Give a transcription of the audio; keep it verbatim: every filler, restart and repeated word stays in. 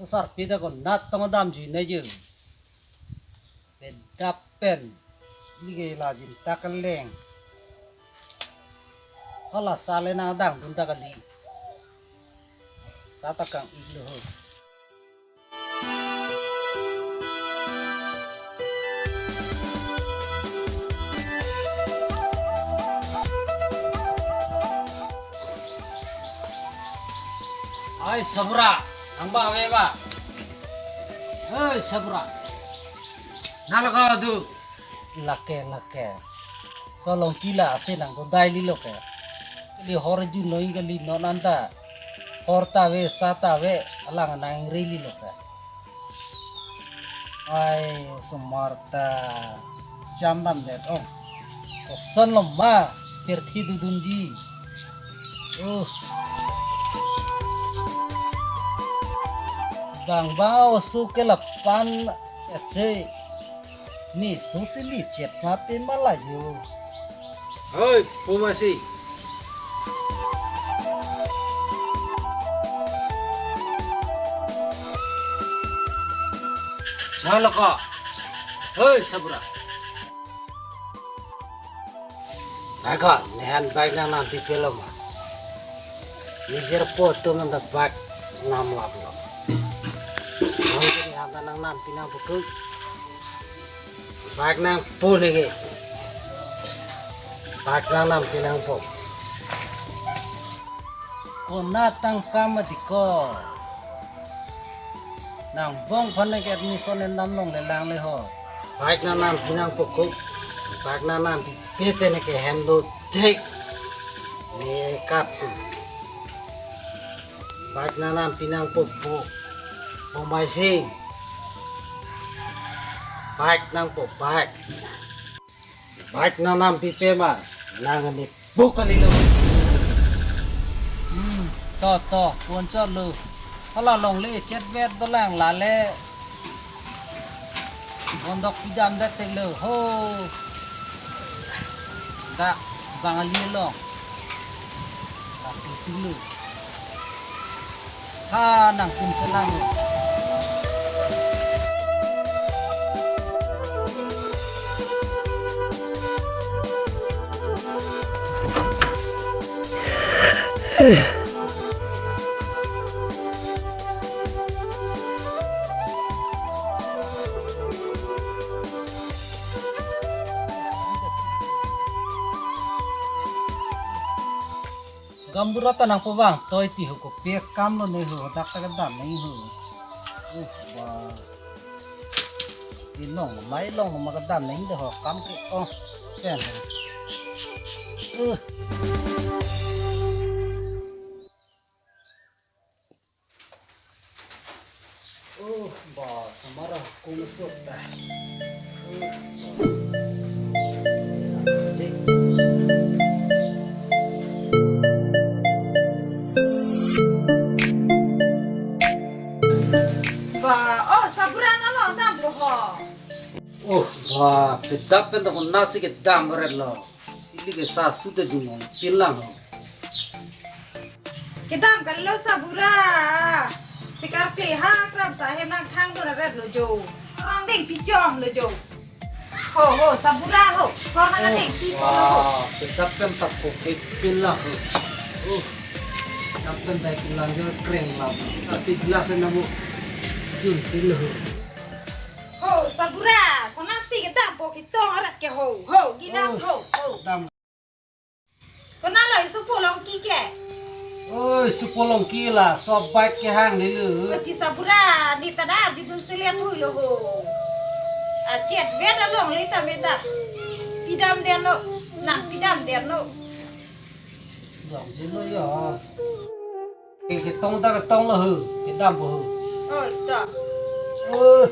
Sarpi ta konat tong damjui nai je. Pedap pen. Lake la jin ta keleng. Hala sale nang dangdun ta kali. Sa ta kang-iklo ho. Ai, Sabura, nang ba ave ba? Oi, Sabura. Nang laka tu. Lake, lake. Solong kila ase nang ko dai lilo ke. Kali hor jun noi kali non anta. Hor ta ave, sa ta ave, alang nang re lilo ke. Ai, osomar ta jam damdet ong. Koson lo ma, pirthi dodunji. Uh. Bang bang oso ke lapan etse. Ni susi li chet ma pe ma la jo. Hoi, pumasi. Chalaka. Hoi, Sabura. Aga, nehan bike nang nampi pelo ma. Nijer po atum anta bike nam laplo. Nang nehan ta nang nampi nangpo ke. Bike nangpo neke. Bike nang nampi nangpo. Konat tangkam adiko. Nang bong phan ke admission endam longle langle ho. Bike nang nampi nangpo ko. Bike nang nampipe te neke hem do dek. Ne kap tu. Bike nang nampi nangpo po. Pumasi. Bike nangpo bike. Bike nang nampipe ma, nang ne buk kali lo. Hmm, to, to, pon chot lo. Hala longle chet vet dolang lale. Bondok pidam det tek lo, ho. Dak bang ali lo. Dak itu lo. Ha, nang kum selang. Gambura ta nangpo bang, toi ti ho kopi akam lo ne ho, dak ta kedam nang ho. Uh, ba. Ilong, mai long ma kedam nang de ho, kam ke, oh, pen. Uh. Oh, ba, osomar akum sota. Ba, oh, Sabura nalo damlo ho. Oh, ba, pedap pen ta konatsi kedam ret lo. Ili ke sa su ta jumong pilang ho. Kedam kali lo Sabura. Sikar kli ha kram sahem nang khang do ret lo jo. Rong ding pichom lo jo. Ho, ho, Sabura ho. Hor nang ding pi ko lo ho. Wah, kedap pen ta ko ke pilang ho. Uh, kedap pen ta pilang jo kreng lam. Tapi gelas na mo jun pil ho. Ho, Sabura, konatsi kedampo ketong arat ke ho. Ho, gelas ho, ho. Dam. Konat lo isupo longki ke? Oi, supo longki la, so bike kehang ne lo. Oti Sabura, ne ta da didun selet hui lo ho. Achet vet alongle ta me ta. Pidam den lo, nang pidam den lo. Dam je lo ya. Ke ketong ta ketong lo ho, kedampo ho. Oi, ta. Oh.